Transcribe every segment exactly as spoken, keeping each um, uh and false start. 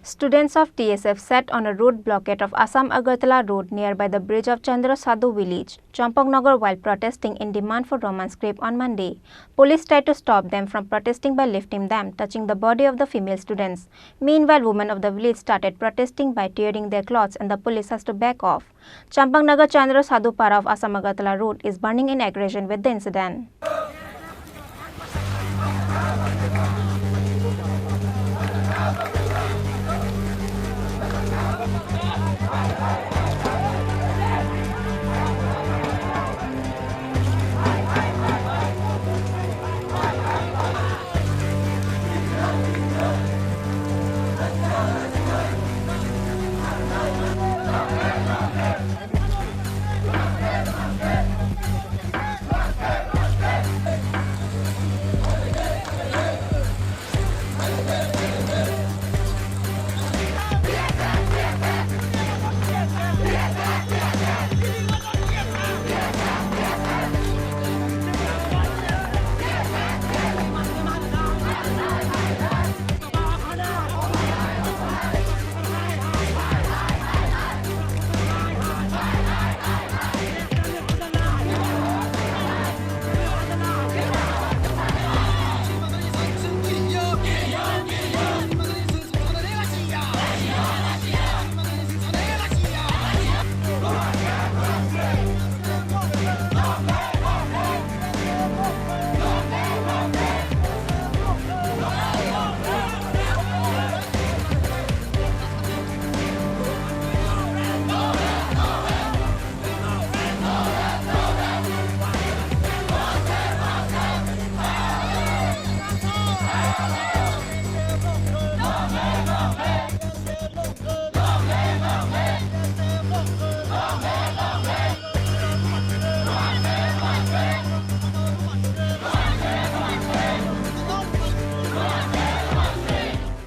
Students of T S F sat on a road blockade of Assam Agartala Road nearby the bridge of Chandra Sadhu village, Champaknagar, while protesting in demand for Roman script on Monday. Police tried to stop them from protesting by lifting them, touching the body of the female students. Meanwhile, women of the village started protesting by tearing their clothes and the police has to back off. Champaknagar Chandra Sadhu Para of Assam Agartala Road is burning in aggression with the incident.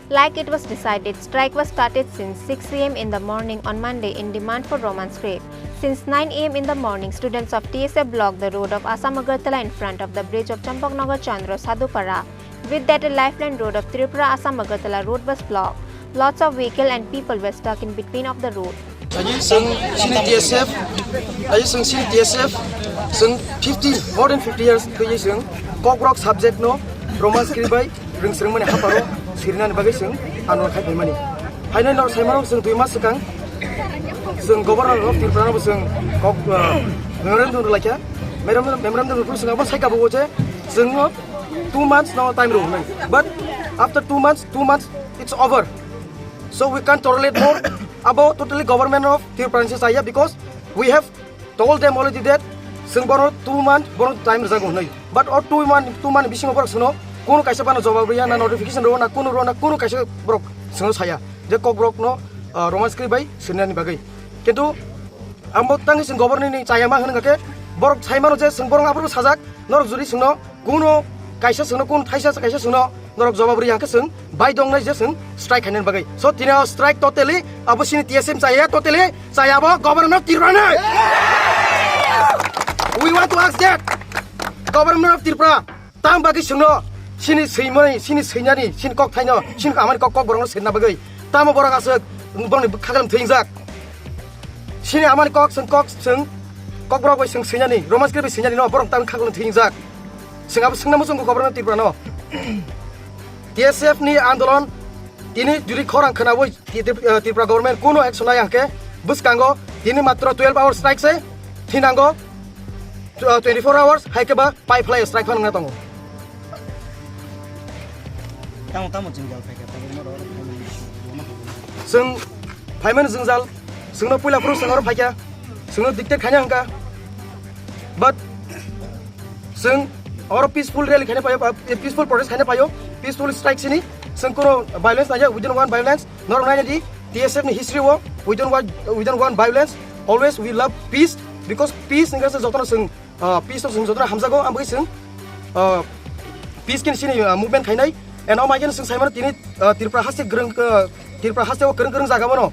Like it was decided, strike was started since six a m in the morning on Monday in demand for Roman script. Since nine a m in the morning, students of T S F blocked the road of Assam Agartala in front of the bridge of Champaknagar Chandra Sadhupara. With that, a lifeline road of Tripura Assam Agartala road was blocked. Lots of vehicle and people were stuck in between of the road. Aji seng sini T S F, aji seng sini T S F, seng fifty, more than fifty years khe seng Kokborok subject no Roman script bai rwng swrwng mani haparo sirinani bagwi seng ano khai phaimani. Haino no saimano seng dui mas swkang seng Governor of Tripura no seng kok, uh, memorandum rwlaikha. Memorandum, memorandum rwphuru seng abo saikha bo je seng no two months no time rw hwnwi. But after two months, two months it's over. So we can't tolerate more. Abo totally government of Tripura ni se chaya because we have told them already that seng bono two month bono time rwjago hwnwi. But o two month, two month bisingo borok seno kono kaisa bano jawab riya na notification rwo na kono rwo na kono kaisa borok seno saya je Kokborok no, ah, Roman script bai sinani bagwi. Kintu amo tangi seng government ni chaya ma hwnga khe borok saimano je seng borok aphuru sajak norok juri sengno Kuno kaisa sengno, kuno thaisa kaisa sengno norok jawab rwya hwnkhe, chwng bai dongnai je chwng strike khainani bagwi. So, tini o strike totally abo chini T S M chaya, totally chaya abo Government of Tripura ni. We want to ask that Government of Tripura, tam bagwi chwngno chini swimani, chini swinani, chini kok thaino, chini amani kok, kok borokno swina bagwi. Tamo borok aswk borokni khaklam thwijak. Chini amani kok chwng, kok chwng, kok borok bai chwng swinani, Roman script bai swinani no, borok tam khaklam thwijak. Chwng abo swngna muchungo Government Tripura no. T S F ni andolon tini juri khorang khwnawi Tri-, Tri-, eh, Tripura government kuno action nai hwnkhe bwskango tini matro twelve hours strike se thinango, tw-, eh, twenty-four hours hai khe ba pai phlai strike phano wngna tongo. Tamo tamo jwngjal phaikha, tabuk no rw phaimani. Chwng phaimani jwngjal, chwngno puila phuru chwng oro phaikha, chwngno dictate khaina hwnkha. But chwng oro peaceful rally khaina phaio, uh, peaceful protest khaina phaio, peaceful strike sini, chwng kuno violence naiya, we don't want violence, norok naina di, T S F ni history o, we don't want, we don't want violence, always we love peace, because peace ni kaisa jotono chwng, uh, peace no chwng jotono hamjago, ang bagwi chwng, uh, peace kini sini, uh, movement khainai, and o maikhe chwng saimano tini, uh, Tripura haste gwrwng, uh, Tripura haste o kwrwng kwrwng jaga bono,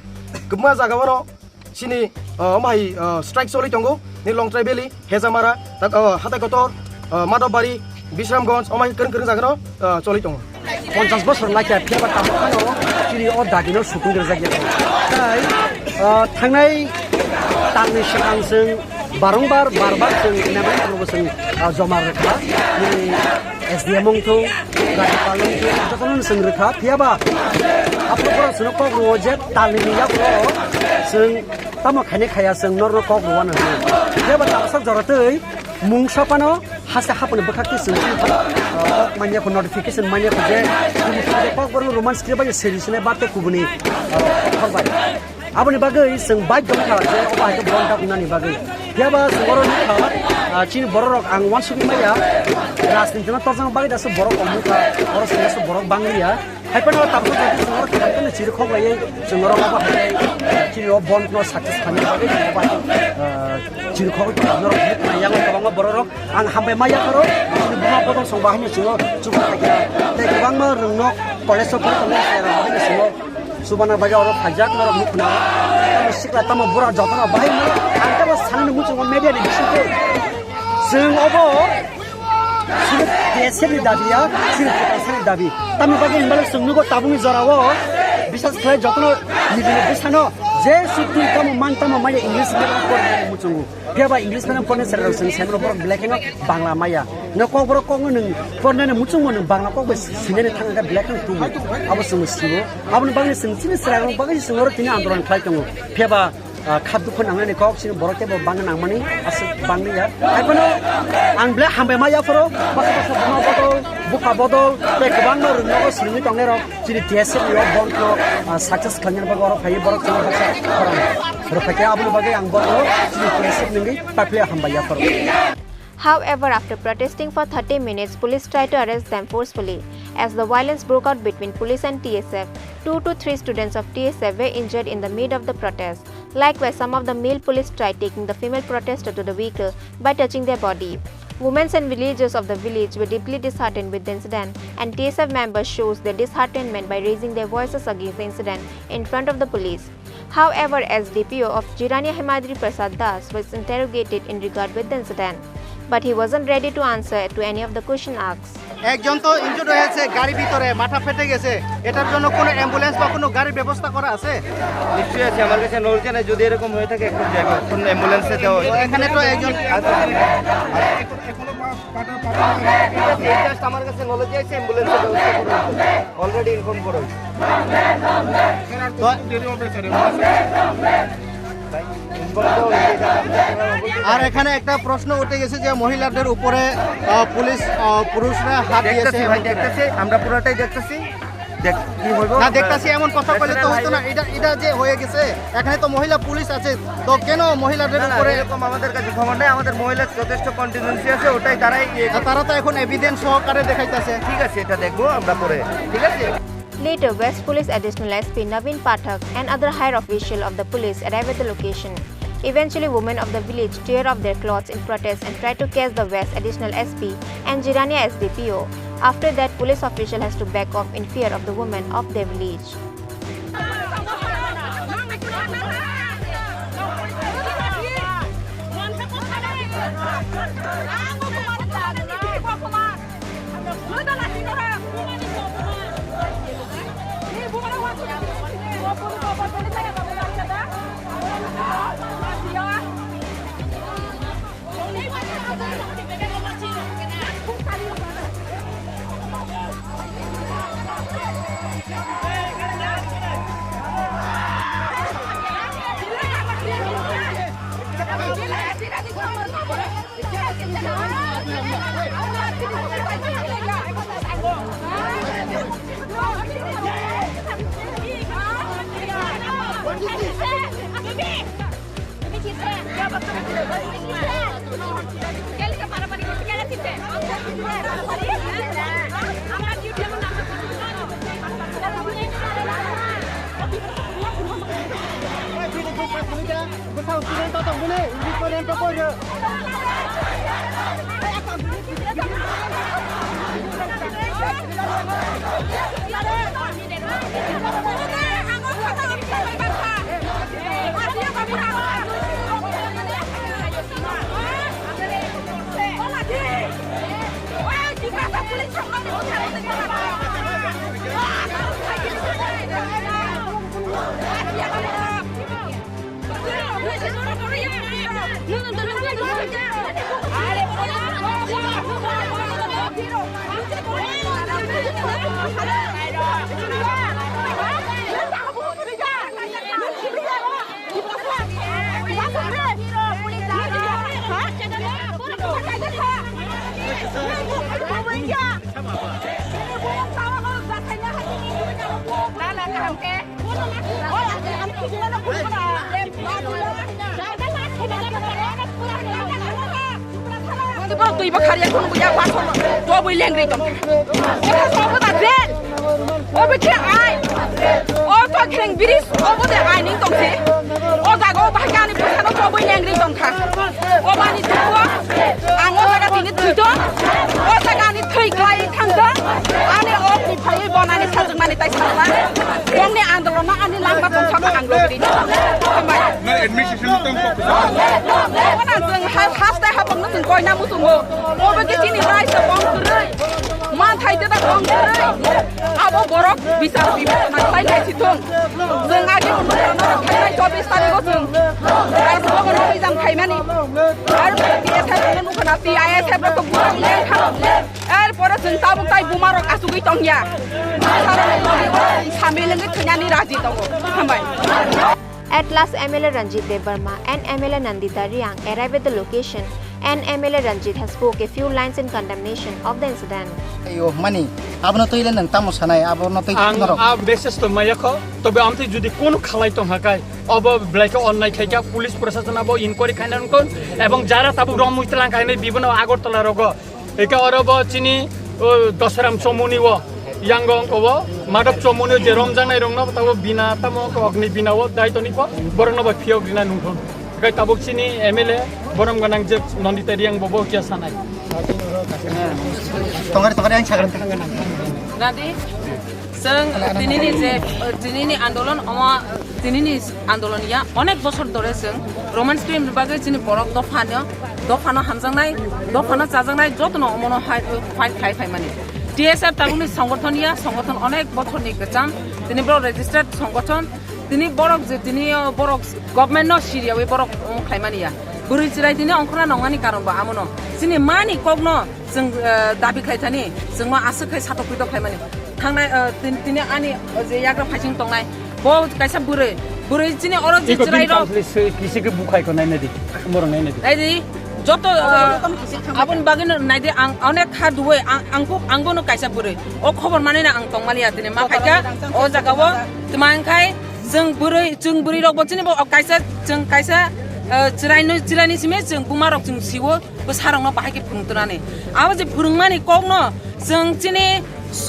kwbangma jaga bono, Chini, ah, omo hai, ah, strike choli tongo, ni Longtrai Valley, Hejamara, tak, ah, Hatai Kotor, ah, Madhobari, Bisramganj, omo hai kwrwng kwrwng jaga no, ah, choli tongo. Ponchash bosor laikha, phiya ba tabuk phano Chini o dagino sukung rwjak ya. Tai, ah, thangnai talni swkang chwng barongbar, barbar chwng enamani tongbo chwng, ah, joma rwkha. Nini S D M wngthung, Rajyapal wngthung, jotono chwng rwkha. Phiyaba, aphuru borok chwngno kok rwo je talni ni yapro chwng tamo khaini khaya chwng norno kok rwano hwnwi. Phiyaba tabasa joratwi mungsa phano haste haponi bwkhak twi chwng chini phano, ah, kok manya kho, notification manya kho je chini phano kokborok Roman script bai seri sinai ba tei kubuni, ah, kokborok bai. Aboni bagwi chwng baidho wngkha je obo hai khe bon ta wngnani bagwi. Phiyaba chwng oro nukha, ah, chini bororok ang uansugwi maya, rajniti no torjakna bagwi dasu borok kok nukha, oro chwng dasu borok bangliya. Hai phano tabuk jodi chwng oro khe chirikhok laiwi chwng oro obo hai, chini o bon no success khamya bagwi chwng obo hai, ah, chirikhok norok yang kwbangma bororok ang hambai ma yapharo chini buma bodol song bahai no chwng o chukha kha tei kwbangma rwng no college o phai tongo chwng rok bahai no chwng o chubana bagwi oro phaijak norok nukhuna tamo sikla tamo bura jotono bahai no ang tamo sanani muchungo media ni bisingtwi chwng obo Sini T S F ni dabi ya, sini Tiprasani dabi. Tamni bagwi hinba le chwng nugo tabukni jorao, bisas khlai jotono nijini bwsano je sutwi tamo man tamo maya English medium pornani muchungo. Phiyaba English medium pornani chwrairok chwng saimano borok belai kheno Bangla maya. No kokborok kokno nwng pornani muchungmo nwng Bangla kok bai sinani thangkha belai kheno tubu. Abo chwngno sio. Aboni bagwi chwng chini chwrairok bagwi chwng oro tini andolon khlai tongo. Phiyaba ah, kha dukhu nangnani kok chini borok teibo bangna nangmani aswk bangli ya. Hai phano ang belai hambai ma yaphoro bwsa bwsa buma bodol, bupha bodol tei kwbangma rwngnogo swrwngwi tongnairok chini T S F ni o bon khe, ah, success khlainani bagwi oro phaiwi borok chini haksa khorang rwphaikha. Aboni bagwi ang borokno chini T S F ni wngwi taphile hambai yaphoro. However, after protesting for thirty minutes, police tried to arrest them forcefully. As the violence broke out between police and T S F, two to three students of T S F were injured in the mid of the protest. Likewise, some of the male police tried taking the female protester to the vehicle by touching their body. Women and villagers of the village were deeply disheartened with the incident, and T S F members shows their disheartenment by raising their voices against the incident in front of the police. However, S D P O of Jirania Himadri Prasad Das was interrogated in regard with the incident, but he wasn't ready to answer to any of the question asked. একজন তো ইনজুর্ড হয়েছে গাড়ি ভিতরে, মাথা ফেটে গেছে, এটার জন্য কোনো অ্যাম্বুলেন্স বা কোনো গাড়ির ব্যবস্থা করা আছে? নিশ্চয়ই আছে, আমার কাছে নলেজ নেই, যদি এরকম হয়ে থাকে এখন যাইবো, এখন অ্যাম্বুলেন্সে দেওয়া হয়েছে। এখানে তো একজন ঠিক আছে, এই জাস্ট আমার কাছে নলেজ আছে, অ্যাম্বুলেন্সের ব্যবস্থা করে দিতে। অলরেডি ইনফর্ম করে হয়েছে। তো আর এখানে একটা প্রশ্ন উঠে গেছে যে মহিলাদের উপরে, আহ, পুলিশ, আহ, পুরুষরা হাত দিয়েছে দেখতেছি ভাই, এমন কি? দেখতেছি, আমরা পুরোটাই দেখতেছি। দেখ, কি হইব? না, দেখতেছি এমন কথা কইলে তো হইতো না। এটা, এটা যে হয়ে গেছে, এখানে তো মহিলা পুলিশ আছে, তো কেন মহিলাদের না, না, উপরে? এরকম আমাদের কাছে খবর নেই। আমাদের মহিলার যথেষ্ট কন্টিনজেন্সি আছে, ওটাই তারাই ইয়ে আর তারা তো এখন এভিডেন্স সহকারে দেখাইতেছে। ঠিক আছে, এটা দেখবো আমরা পরে, ঠিক আছে? Later, West Police Additional S P Naveen Pathak and other higher official of the police arrived at the location. Eventually, women of the village tear off their clothes in protest and try to catch the West Additional S P and Jirania S D P O. After that, police official has to back off in fear of the women of their village. Twi bo khariya khunu buya ba khunu. Tobwi lengri tong. Obo da jail. Obo khe ai. O to kheng biris obo de ai ning tong si. O jaga o bahai ani phaisano tobwi lengri tong kha. O bani thwibo. Ang o jaga tini thwi tong. O jaga ani thwi klai thang tong. Ani o ni phai bo nani sajwk mani tai sajwk. Bongni andolon no ani langma tong kha ang rogri. Hambai. Na administration no tong kok. Wana jeng ha-, haste hapang no jeng koina mutungo. Obo khe chini raisa bong kwrwi. Ma thai te da bong kwrwi. Abo borok bichar bibechona khlai nai si thung. Jeng age no thai nai chobbish tarikh o jeng. Raisa bong no hijam khaimani. Ar T S F no nukha na T I S F rok to bura le kha. Er pore jeng tabuk tai buma rok asugwi tongya. Sara ni logi o sambil ngi thanyani raji tongo. Hambai. At last, M L A Ranjit Debbarma and M L A Nandita Riang arrived at the location, and M L A Ranjit has spoke a few lines in condemnation of the incident. Ayo, mani, abono twi le nang tamo sanai, abono twi Ang norok. A message to maya kho, tobe amtwi jodi kono khalai tong hakai, obo belai khe onnai khai kha, police proshashan abo inquiry khaina nungkon, ebong jara tabuk rom muitlang khainai bibono Agartala rogo. Eka oro bo chini, o, Dosaram Chomuni o, yango ongko o, Madhab Chomuni o je romjaknai rokno tabo bina tamo kok ni bina o dai toni ko, borokno bo phiyok rina nungthon. Kai tabuk chini M L A, borom ganang je Nandita Riang bo bo kya sanai. Tongari, tongari ang sagar. Nadi? Chwng tinini je, tinini andolon omo, tinini andolon ya onek bosor dore chwng Roman script ni bagwi chini borok dophano, dophano hamjaknai, dophano chajaknai jotono omono hai, fight khai phaimani. T S F tabukni songothon ya, songothon onek bosorni kwcham, tini borok registered songothon, tini borok je tini o borok government no siriyawi borok wng khlaimani ya. Bwrwi chwrai tini ongkhorna nongmani karon bo amono. Chini mani kokno Chwng, eh, dabi khlai thani, chwngno aswk khai satok pitok khlaimani. Thangnai, eh, tin-, tini ani, eh, je yagra phaising tongnai, bo kaisa bwrwi, bwrwi chini oro je chwrai rok. Kisi khe bukhai ko naina di, borok naina di. Naidi, joto, eh, aboni bagwino naidi ang onek kha duwi, ang, ang kuk, ang bono kaisa bwrwi. O khobor manwi na ang tongmaliya tini ma phaikha, o jaga o twma wngkhai, chwng bwrwi, chwng bwrwi rok bo chini bo kaisa, chwng kaisa, eh, chwraino, chwraini simi chwng buma rok chwng siwo. Bwsarokno bahai khe phwrwng tonani. Abo je phwrwngmani kokno chwng chini,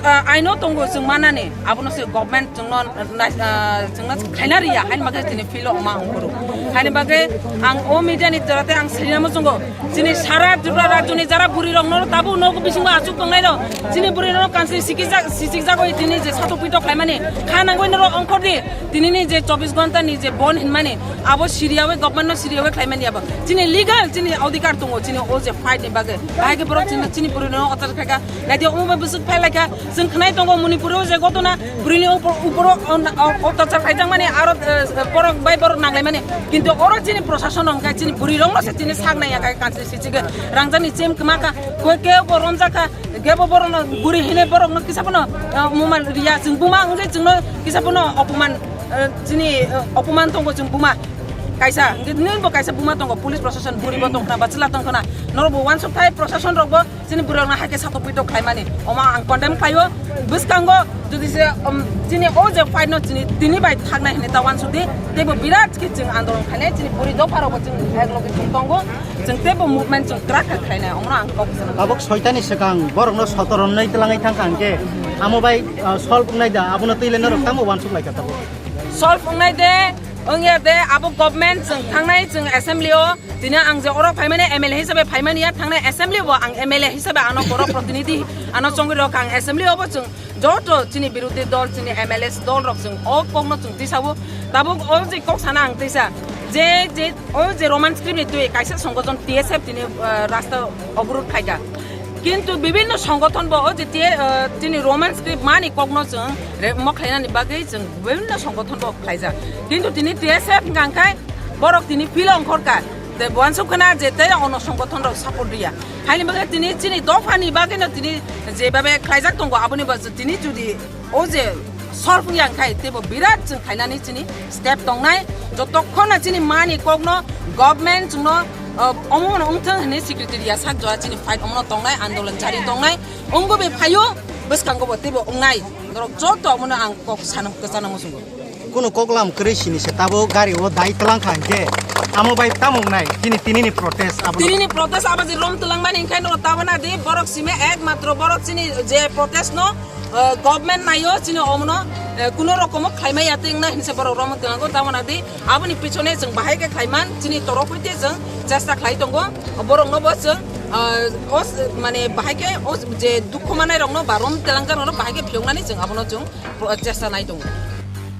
ah, aino tongo chwng manani. Abono se government chwngno nai-, ah, chwngno khaina riya, haini bagwi chini filo ma ongkhoro. Haini bagwi ang o media ni jora tei ang sinamo chwngo. Chini sara Tripura rajyoni jara bwrwi rokno tabuk nogo bisingo achuk tongnai rok. Chini bwrwi rokno kansi sikijak, sichikjagwi tini je satok pitok khlaimani. Kha nangwi norok ongkhordi. Tinini je chobbish ghonta ni je bon hinmani, abo siriyawi, government no siriyawi khlaimani abo. Chini legal, chini odhikar tongo, chini o je fight ni bagwi. Bahai khe borok chini, chini bwrwi no otor khaikha. Naidi omo bai bwswk phai laikha. Chwng khwnai tongo Manipur o je ghotona, bwrwi ni upor, upor o, o, o, otyachar khaijakmani, aro, eh, borok bai borok nanglaimani. Kintu oro chini prosason hwnkhe chini bwrwi rok no se chini sak naiya kha, kanchli sichigwi. Rangjak ni chem kwma kha, koi kebo romjak kha. Kebo borokno bwrwi hinwi borokno kisa phano, eh, muman riya, chwng buma wngwi chwngno kisa phano opoman, eh, chini, eh, opoman tongo chwng buma kaisa, hwnkhe nwng bo kaisa buma tongo, police proshashan bwrwi bo tongkhna, bachwla tongkhna, norok bo uansuk thai proshashan rok bo chini bwrwi rokno hai khe satok pitok khlaimani, omo ang condemn khlaio. Bwskango jodi se, um, chini o je fight no chini tini bai thaknai hinwi ta uansuk di, teibo birat khe chwng andolon khainai, chini bwrwi dopha rok bo chwng ek loge chwng tongo. Chwng teibo movement chwng kwrak khe khlainai, omono ang kok sana. Tabuk soitani swkang borokno sotor rwnai twlangwi thangkha hwnkhe, amo bai, ah, solve wngnai da, abono twi le norok tamo uansuk lai kha tabuk? Solve wngnai de, wngya de, abo government chwng thangnai chwng assembly o, tini ang je oro phaimani M L A hisabe phaimani ya, thangnai assembly bo ang M L A hisabe ano borok protinidhi ano chongwi rok ang assembly o bo chwng Joto chini birodhi dol, chini M L A dol rok chwng o kokno chwng tisao. Tabuk o je kok sana ang tisa. Je, je, o je Roman script ni twi kaisa songojon T S F tini, ah, rasta oborod khaikha. Kintu bibinno songothon bo o je T-, ah, chini Roman script mani kokno chwng re-, mo khlainani bagwi chwng bibinno songothon bo khlaijak. Kintu tini T S F hwnkha khe borok tini philo ongkhorkha. Tei buansuk khna je tei ono songgothon rok support riya. Haini bagwi tini chini dophani bagwi no tini je babe khlaijak tongo, aboni bagwi tini jodi o je solve wngya wngkhai teibo birat chwng khainani chini step tongnai. Jotokhon no chini mani kokno government chwngno, uh, omo no wngthang hinwi secretary ya sak jora chini fight omo no tongnai, andolon jari tongnai. Wngbo be phaio, bwskango bo teibo wngnai. Norok joto omo no ang kok sanam kwchana muchungo. Kunu koklam kwrwi sini se tabo gari o dai twlang kha hinkhe amo bai tamo wngnai chini tinini protest abo. Tinini protest abo je rom twlang mani hinkhe no tabo na di borok simi ekmatro borok chini je protest no, eh, government naio chini omono, eh, kuno rokomo khlaimai ya tei wngna hinse borok rom twlango tamo na di aboni pichone chwng bahai khe khlaiman chini torok hoite chwng chesta khlai tongo borok no bo chwng, eh, os mane bahai khe os je dukhu manai rok no ba rom twlangjak rok no bahai khe phiyoknani chwng abono chwng pro-, chesta nai tongo.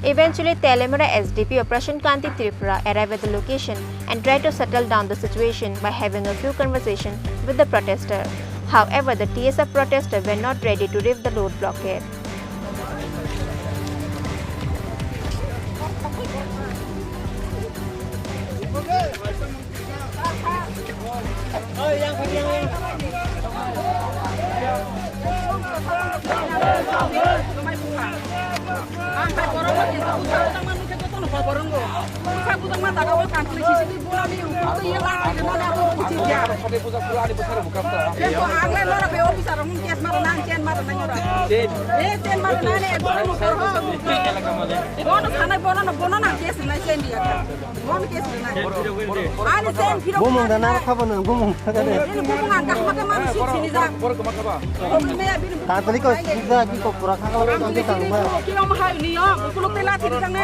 Eventually, Teliamura S D P O Prashant Kanti Tripura arrived at the location and tried to settle down the situation by having a few conversations with the protester. However, the T S F protesters were not ready to lift the road blockade. Bono sanai, bono no, bono na case rinai, case rinai. Bono case rinai. Ani sen phiro. Bumung da nara khabo no, bumung da kade. Ini bumung ang kahma ke manu sik sini ja. Bumung me abini. Tatali ko sija ki ko pura khakala ko tangki tangma. Ki om hai ni yo, kulo tela thiri jang ne.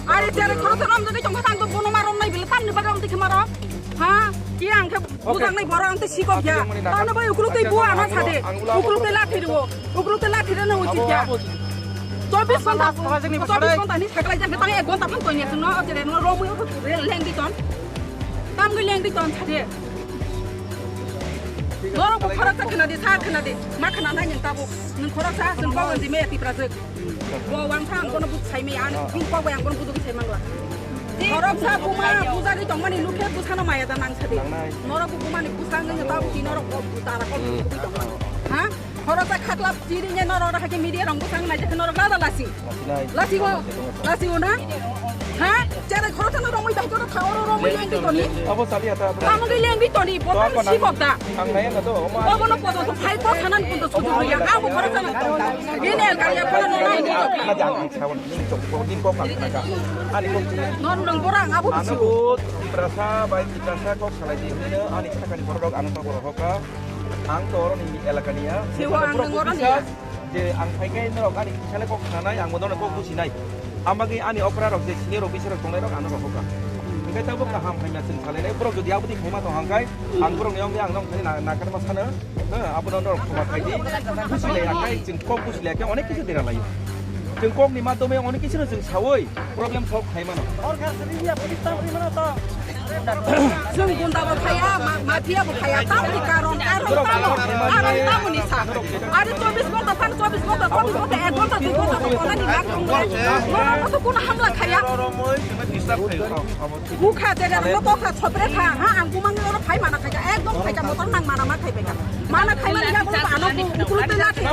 Ari jare khoro to rom jani tong thang to bono marom nai bil tan ni bagam dikhe maro. Ha? Ki ang khe bujang nai boro ang te sikok ya. Tano bai ukulo tei bua na sade. Ukulo tei lathi ro. Ukulo tei lathi ro na ucit ya. Chobis ghonta, chobis ghonta ni sakla jang tang ek ghonta phang koini sung no jere no romwi leng di ton. Tam gwi leng di ton sade. Norok bo khoroksa khna di, sa khna di. Ma khna nai nang tabuk. Nung khoroksa sung ko di me Tipra jek. Bo wang thang kono but sai me an. Bing ko yang kono but sai mangla. Khoroksa buma bujari tongmani lukhe bwsano maya da nang sadi. Norok bo bumani bwsang nang tabo ki norok bo tara kol bui tongmani. Ha? Khoroksa khaklap chiri ne norok hakhe media rong bwsang nai jakhe norok lada lasi. Lasi go, lasi go na? Ha? Chere khoroksa no romwi bai kono thaoro romwi lengdi toni. Abo sali ata. Tamo ge lengdi toni, botol sibok da. Ang nai na to, oma. Obo no poto to phai ko sanan punto sudu ya. Abo khoroksa no. Ini el kaya kono no nai. Ani kok. Non nang borang abo bisi. Tiprasa bai Tiprasa kok salai di hino ani sakani borok ano to borok hoka. Ang to oro ni elaka niya. Siwa ang nang oro niya. Je ang phai khe norok ani kisale kok sanai ang bodono kok businai. Amagi ani okra rok je senior officer rok tongnai rok ano rok hoka. Hingkai tabo kaham hai na sing salai nai borok jodi abodi khaima tong hangkai ang borok ni ongya ang nong khani na karma sana. Abono norok khoma khai di. Busilai akai ching kok busilai akai onek kisu dera lai. Chwng kokni madhyome onek kisu no chwng sawi problem solve khai mano. Sorkar se ringya police tam ri mano to. Chwng gunda bo khaya, ma-, mafia bo khaya, tam ni karon, karon tamo, karon tamo ni sa. Are chobis ghonta, pan chobis ghonta, chobis ghonta, ek ghonta, dui ghonta to kona ni mak thung le. Nono to kono hamla khaya. Bukha jega no kokha chopre kha, ha, ang bumang ni oro phai mana khaika, ekdom khaika motor nang mana ma khai baika. Mana khai mani ya bono ano bu ukulu tei lathi.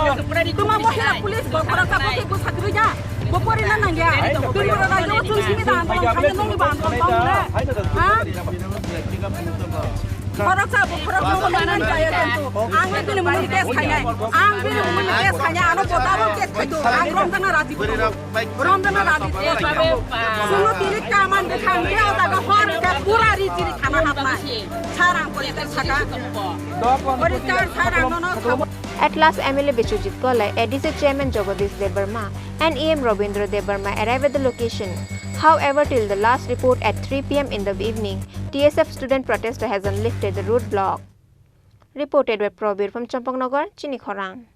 Tuma bo hela police bo khorok sa bo ke bu satri ya. Bo pori na nang ya. Tuma na yo chun simi dan tong khai nong ni ban tong tong le. Ha? Khorok sa bo khorok sa bo nang ya ya tu. Ang le bini muni case khai nai. Ang bini muni case khai nai ano bo double case khai tu. Ang rom jana raji bo. Rom jana raji bo. Suno tiri kaman de khang ya ta ga hor ka pura ri tiri khana hap nai. Sar ang pori ta saka. Pori ta sar ang no no. At last, M L A Biswajit Kolai, A D C Chairman Jagadish Debbarma, and E M Rabindra Debbarma arrived at the location. However, till the last report at three P M in the evening, T S F student protester hasn't lifted the roadblock. Reported by Probir from Champaknagar, Chini Khorang.